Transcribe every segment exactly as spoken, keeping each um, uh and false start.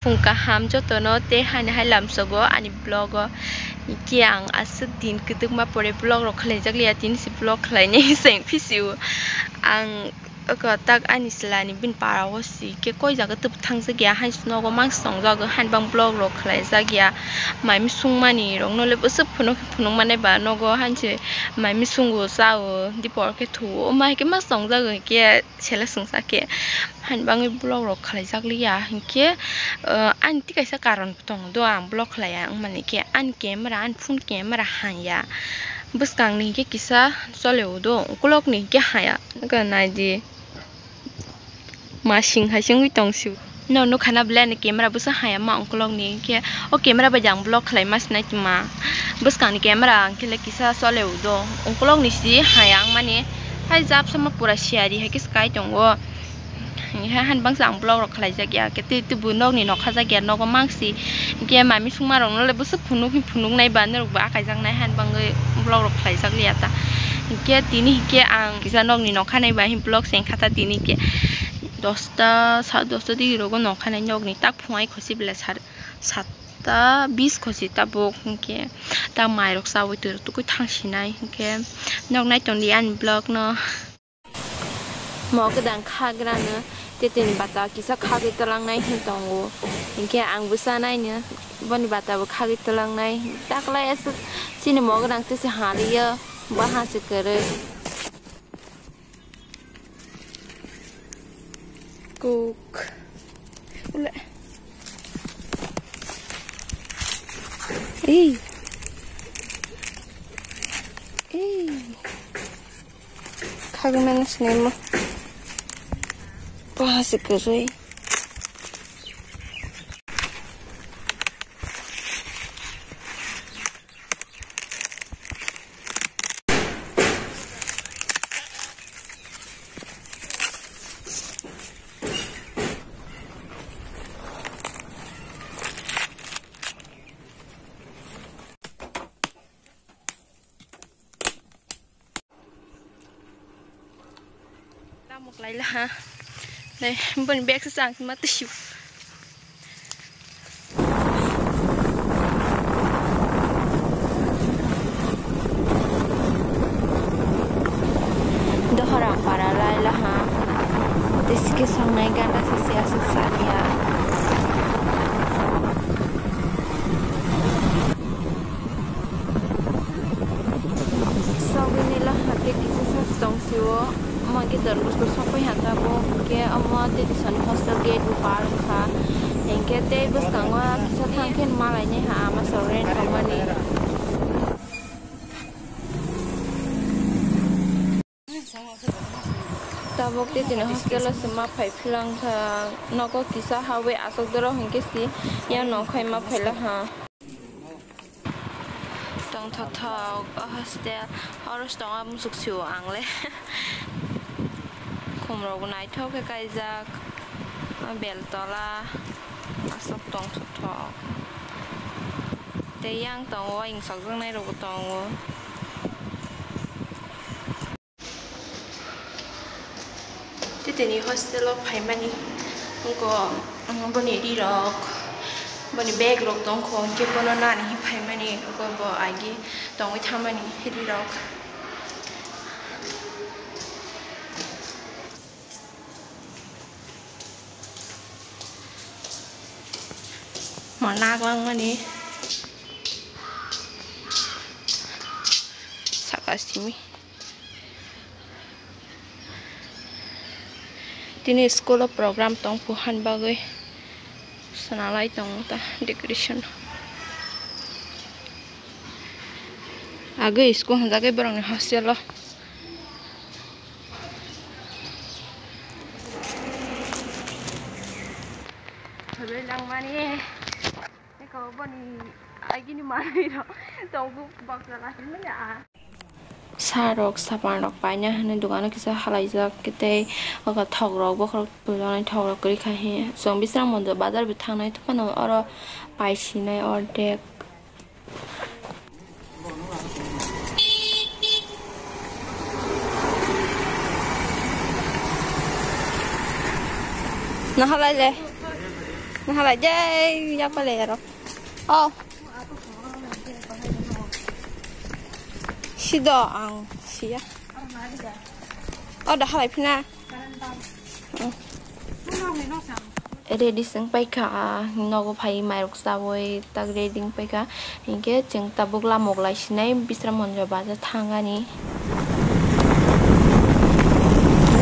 Phung kaham jotono tei haini hai lamsogo ani vlog o. Hingke ang aswk din kwdwkma pore vlog rok khlaijak liya, tini se vlog khlainai se phisiu. Ang oko tak ani chwla ni bini para o si ke koi jaga tub thangjak ya, hai se nogo mang se tongjago, haini bang vlog rok khlaijak ya. Mai misung mani rok no le bwswk phunuk phunuk mani ba nogo, hai se mai misung o cha o, dipor khe thu o, mai khe mas tongjago hingke. Sele sungsa khe, haini bangwi vlog rok khlaijak liya, hinkhe, ah, ani tei kaisa karon tongo do, ang vlog khlaiya wngmani khe, ani camera, ani phone camera hanya. Bwskang ni hinkhe kisa chole o do, ukulok ni hinkhe haya. Naidi, masing hai se wngwi tong sio. No nukha na ble ani camera bwsa haya ma ukulok ni, hinkhe o camera bai ang vlog khlai ma sinai tongma. Bwskang ni camera hinkhe le kisa chole o do, ukulok ni si haya wngmani. Hai jabsa ma pura siyari hai khe swkai tongo. Hai han bangsa ang vlog rok khlaijak ya, khe tei tubu nokni nokha jak ya, nogo mangsi. Hinkhe mami sungma rok no le bwswk phunuk hi phunuk nai ba, norok bo akaijak nai han bangwi vlog rok khlaijak liya ta. Hinkhe tini hinkhe ang kisa nokni nokha nai ba hi vlog se wngkha ta tini hinkhe dosta, sa dosta digi rogo nokha nai nokni tak phunai khosi bela sar, satta bis khosi tabuk hinkhe ta mai rok chawi twi rok tukui thang sinai hinkhe nok nai tongdi ani vlog no. Mo kwdang khagrano teteni bata kisa khagwi twlangnai hin tongo. Hinkhe ang bwsa naino boni bata bo khagwi twlangnai. Taklai aswk chini mo kwdang tese haliyo, bo ha se kwrwi. Kuk. Ule. Ei. Ei. Khagwi mano sinai mo. Bo ha se kwrwi. Lamuk lai laha. Dai, boni bag se chang ma tisiu. Dohorang para lai laha. Tei sike songnai ganda sisi aswk saniya. Sogwini laha khe kisa sa tong sio, omo khe Don Bosco sokoi ha tabuk, hwnkhe omo tei tisani hostel gate bo par wngkha, hinkhe tei bwskango kisa thang khe malainai ha ama sorent tongmani. Tabuk tei tini hostel o se ma phai philang kha, nogo kisa ha wi aswk doro hinkhe si yang nongkhai ma phai la ha. Tongthokthok o hostel, oro se tongo musuk sio ang le. Khumrok bo naithok khe kaijak, o beltola aswk tongthokthok. Tei yang tongo, uaing sokjaknai rok bo tongo. Titini hostel o phaimani wngkha, boni rirok, boni bag rok tongkha, hwnkhe bono nani hinwi phaimani wngkha, bo agi tongwi thammani rirok. Mo nak langmani saka simi. Tini school o program tong phu han bagwi swnalai tongo ta decoration. Agwi school hwnjagwi borokni hostel o. Thorwi langmani. Eko boni agini manwi rok tongbu baksa lasimani a. Sa rok sapan rok paina hinwi dogano kisa halaijak, tei oko thok rok bokhorok twijaknai thok rok kwrwi kha hi. Chwng Bisramganj bazar bo thangnai, tei phano oro paisinai ordek. Nahalai le. Nahalai jai yapale aro. Oh. Sido ang siya. Oh, dah halai phina. Ready seng paikha, nogo phai mairok chawi tak ready wng paikha. Hinkhe chwng tabuk lamok lai sinai Bisramganj baja thangani.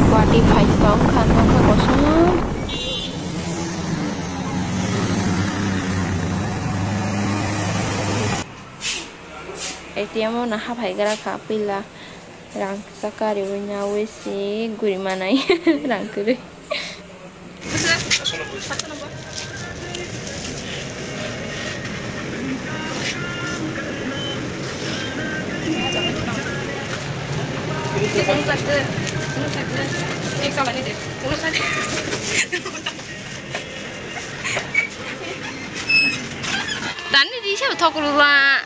Guwahati phai tongkha nokha kosom. A T M o na haphai gra kha pila rang kisa kariwi nawi se guri manai rang kwrwi. Tani di sa thok rula.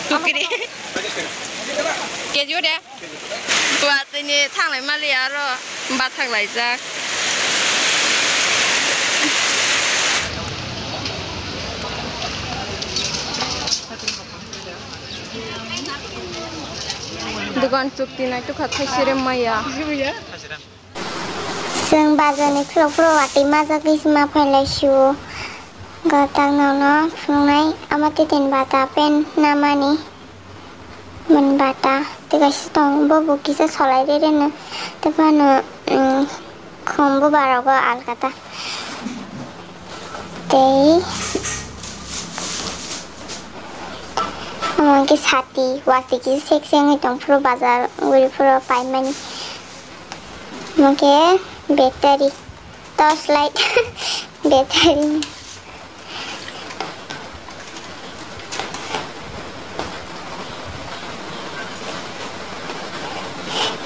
Tukiri. Keju de. Watwini thanglai mali aro bathak laijak. Dugan chukti naitukha thaisere maya. Chwng bazarni phulok phulok watwi majagwi se ma phailai sio. Gotang nono phunuknai amo titini bata pen namani. Mani bata tei kaisa tongo, bo bo kisa solai rereno tei phano, um, khum bubarogo alkata. Tei omo khe sati, watwi kisa sek sengwi tongphuru bazar guriphuru paimani. Omo khe battery, torch light, battery.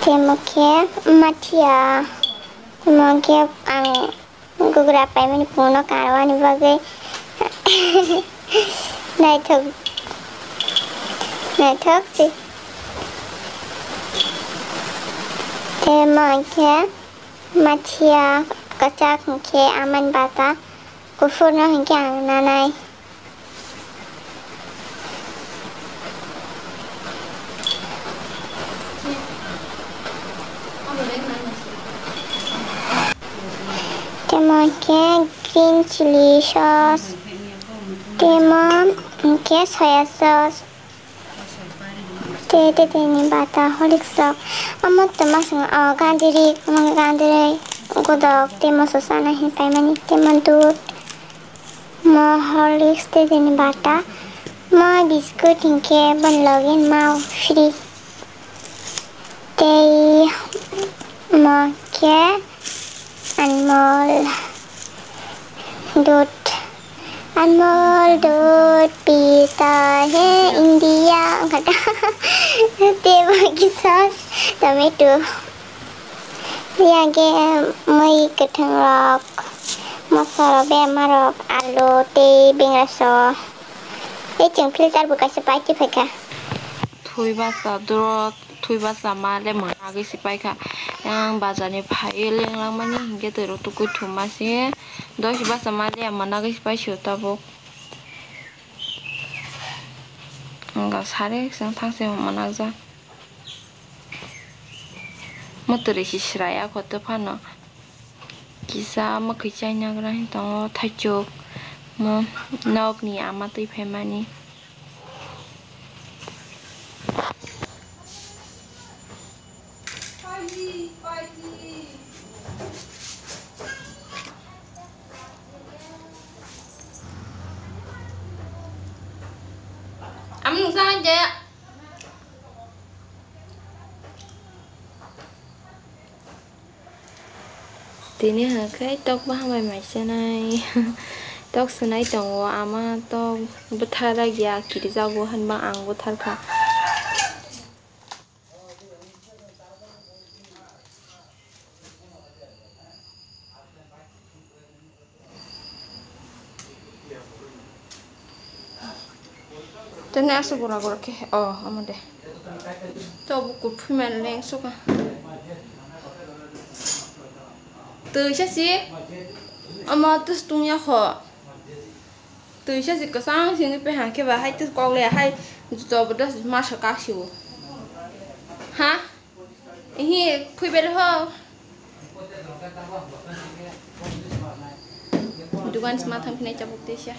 Tei omo khe mathiya, omo khe ang gugra paimani phone no karwani bagwi naithok, naithok se. Tei omo khe mathiya kwchak hinkhe amani bata. Kuphurno hinkhe ang nanai. Temo hinkhe green chili sauce, temo hinkhe soya sauce. Tei tei tei ni bata Horlicks rok. Omo tei masing o gandiri, omo gandiri godok tei moso sana hin paimani tei mo dud. Mo Horlicks tei tei ni bata. Mo biscuit hinkhe bon login mao free. Tei mo khe Anmol dud, Anmol dud pita hai India, wngkha ta. Tei bo kisa tomato. Yang khe mui kwthang rok, moso rok, bema rok, alu tei bengra so. Tei chwng filter bo kaisa pai khe phaikha. Thui basa duro. Thui basa ma le mwnagwi se paikha. Yang bazar ni phaiwi lenglangmani hinkhe twi rok tukui thuma se. Dosi basa ma le mwnagwi se paisio tabuk. Wngkha sari chwng thangse mwnakjak. Mwtwrwi se sraya kho tei phano. Kisa mwkhwi chainagra tongo thaichuk. Mo nokni ama twi phaimani. Ang nungsa jaya. Tini hwnkhe tok bahan bai mai swnai. Tok swnai tongo, ama tok bwthar ya kirijago hinba ang bwthar kha. Tene aswk gura gura khe, oh, omo de. To buku phuimani leng suka. Twisa si, omo twis tungya kho. Twisa si kwchang sini pe hangkhe ba hai twis kok le hai joto bo dos masa kak siwo. Ha? Ihi, phui bele ho. Dugan sima thang phinai chabuk teisa.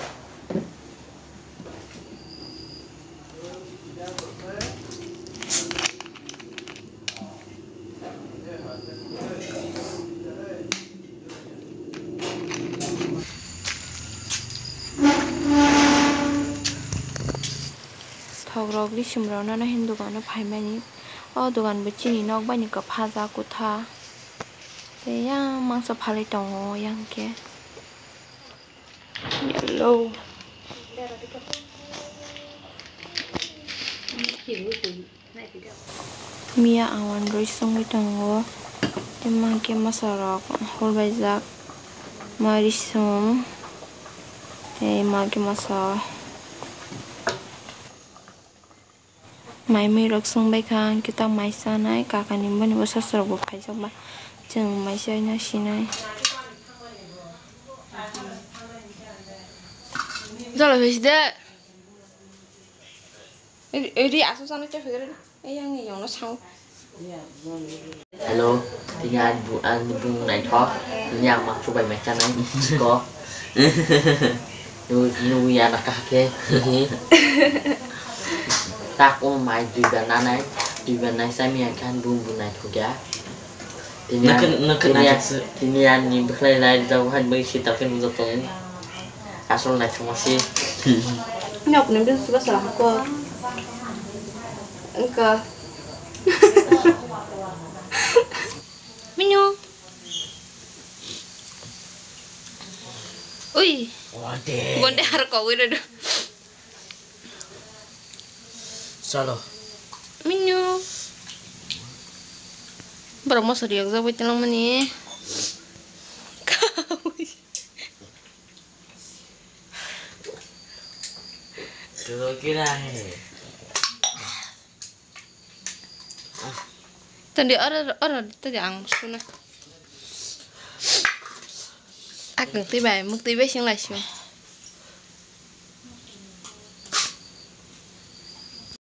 Thokrok risumrok nono hin dogano phaimani. O dogan bo chini nok bai ni kwpha ja kwtha. Tei yang mangsa phalwi tongo yang khe. Yellow. Miya awan rwi songwi tongo. Tei ma khe masa rok hor bai jak. Ma risong. Tei ma khe masa. Mai mui rok song bai kha, ang khe ta mai chanai, kaka ni boni bwsa rok bo phaijak ba, chwng mai chai na sinai. Jalo phaisi de. Ri, ri, asu chana khe phegre. Ei, ang ni yong no sao. Hello, tini ang bu-, ang ni bung naithok. Tini ang mak chubai mai chanai. Ko. Nu, nu ya na kah khe. Tak o mai dui ba nanai. Dui ba nai sami ang khan bung bung naithok ya. Tini ang, Nokha, nokha tini ang, naithok se. Tini ang ni bwkhlai lai jabo hai bai si tak khe nujak tongo. Asol naithok ma si. Nok ni bung suba sala ko. Engka. Minyo. Ui. Bonde. Bonde har kogwi rw do. Chalo. Minyo. Borok moso riyok jagwi twlang mani. Kawi. Tulo kira he. Tadi oro, oro tadi ang suna. Ak nung twi bai, muk twi bai sing lai sio.